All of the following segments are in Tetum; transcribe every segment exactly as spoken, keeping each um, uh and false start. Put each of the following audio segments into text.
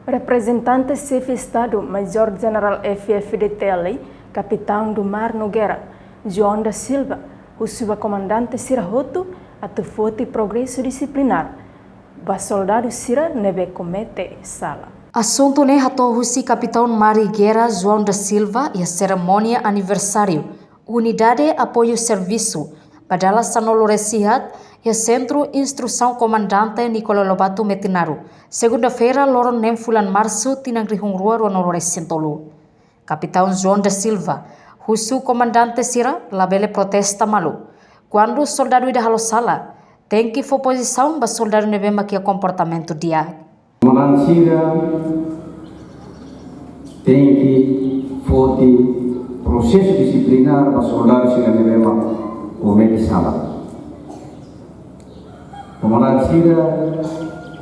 Reprezentante Xefe Estadu Maiór Jenerál F-FDTL, Kapitaun do Mar Nogueira, João da Silva, husu ba komandante sira hotu atu foti progresu disiplinár ba soldadu sira ne'ebé komete sala. Asuntu ne'e hato'o husi Kapitaun Mar Nogueira João da Silva iha serimónia aniversáriu Unidade Apoiu Servisu ba dala sanulu-resin-haat iha Sentru Instrusaun Komandante Nicolau Lobato Metinaro, segunda-feira, loron neen fulan Marsu, tinan rihun rua ruanulu-resin-tolu. Kapitaun João da Silva husu komandante sira labele protesta malu kuandu soldadu ida halo sala, tenke fó pozisaun ba soldadu ne'ebé mak iha komportamentu di'ak. Komandante sira tenke foti prosesu disiplinár ba soldadu sira ne'ebé mak komete sala. Komandante sira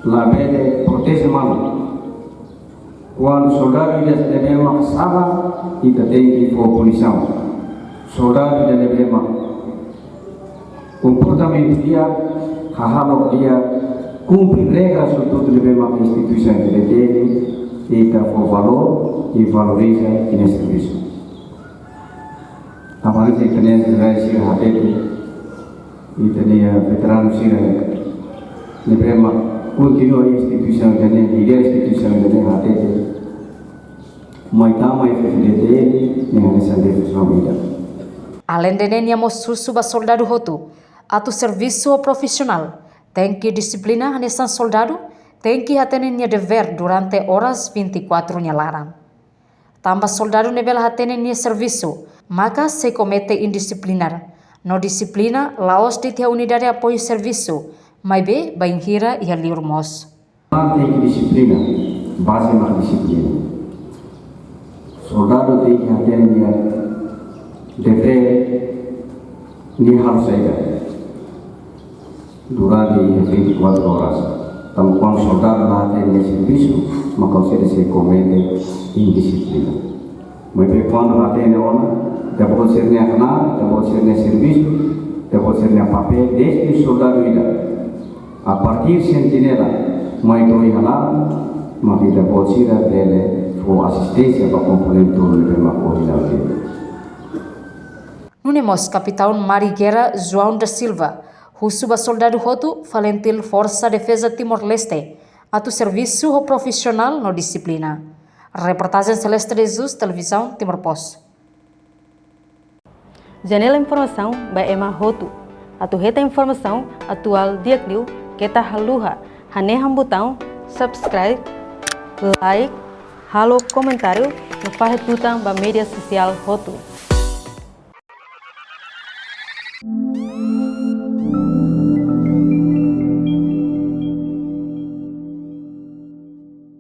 labele protesta malu. Kuandu soldadu ida ne'ebé mak sala, ita tenke fó punisaun. Soldadu ida ne'ebé mak komportamentu di'ak, hahalok di'ak, kumpre regra, sobretudu ne'ebé mak instituisaun F-FDTL, ita fó valór i valoriza nia servisu. Tanba ne'e ita-nia jenerál sira hatete, ita-nia veteranu sira ne'ebé mak kontinua instituisaun ida-ne'e, lidera instituisaun ida-ne'e hatete, mai tama iha F-FDTL ne'e hanesan devosaun ida. Aleinde ne'e, nia mós husu ba soldadu hotu atu servisu ho profisionál, tenke disiplina hanesan soldadu, tenke hatene nia devér durante oras vinte e quatro nia laran. Tanba soldadu ne'ebé la hatene nia servisu, maka sei komete indisiplinár. No disiplina la'ós de'it iha Unidade Apoiu Servisu, maibé bainhira iha liur mós. Tenke disiplina, baze mak disiplina. Soldadu tenke hatene nia devér, nia halo saida durante vinte e quatro horas. Tanba kuandu soldadu la hatene nia servisu, maka sei komete indisiplina. Maibé kuandu hatene ona, ita-boot sira-nia knaar, ita-boot sira-nia servisu, ita-boot sira-nia papél, desde soldadu ida, a partir sentinela, mai to'o iha laran, maka ita-boot sira bele fó asisténsia ba komponente tolu ne'ebé mak ohin ha'u dehan. Nune'e mós Kapitaun Mar Nogueira João da Silva husu ba soldadu hotu FALINTIL Forsa Defeza Timor-Leste atu servisu ho profisionál no disiplina. Reportajen Celeste de Jesus, Televizaun Timor Post. Janela informasaun ba ema hotu. Atu hetan informasaun atuál di'ak liu, keta haluha hanehan butaun subscribe, like, halo komentáriu no fahe tutan ba média sosiál hotu.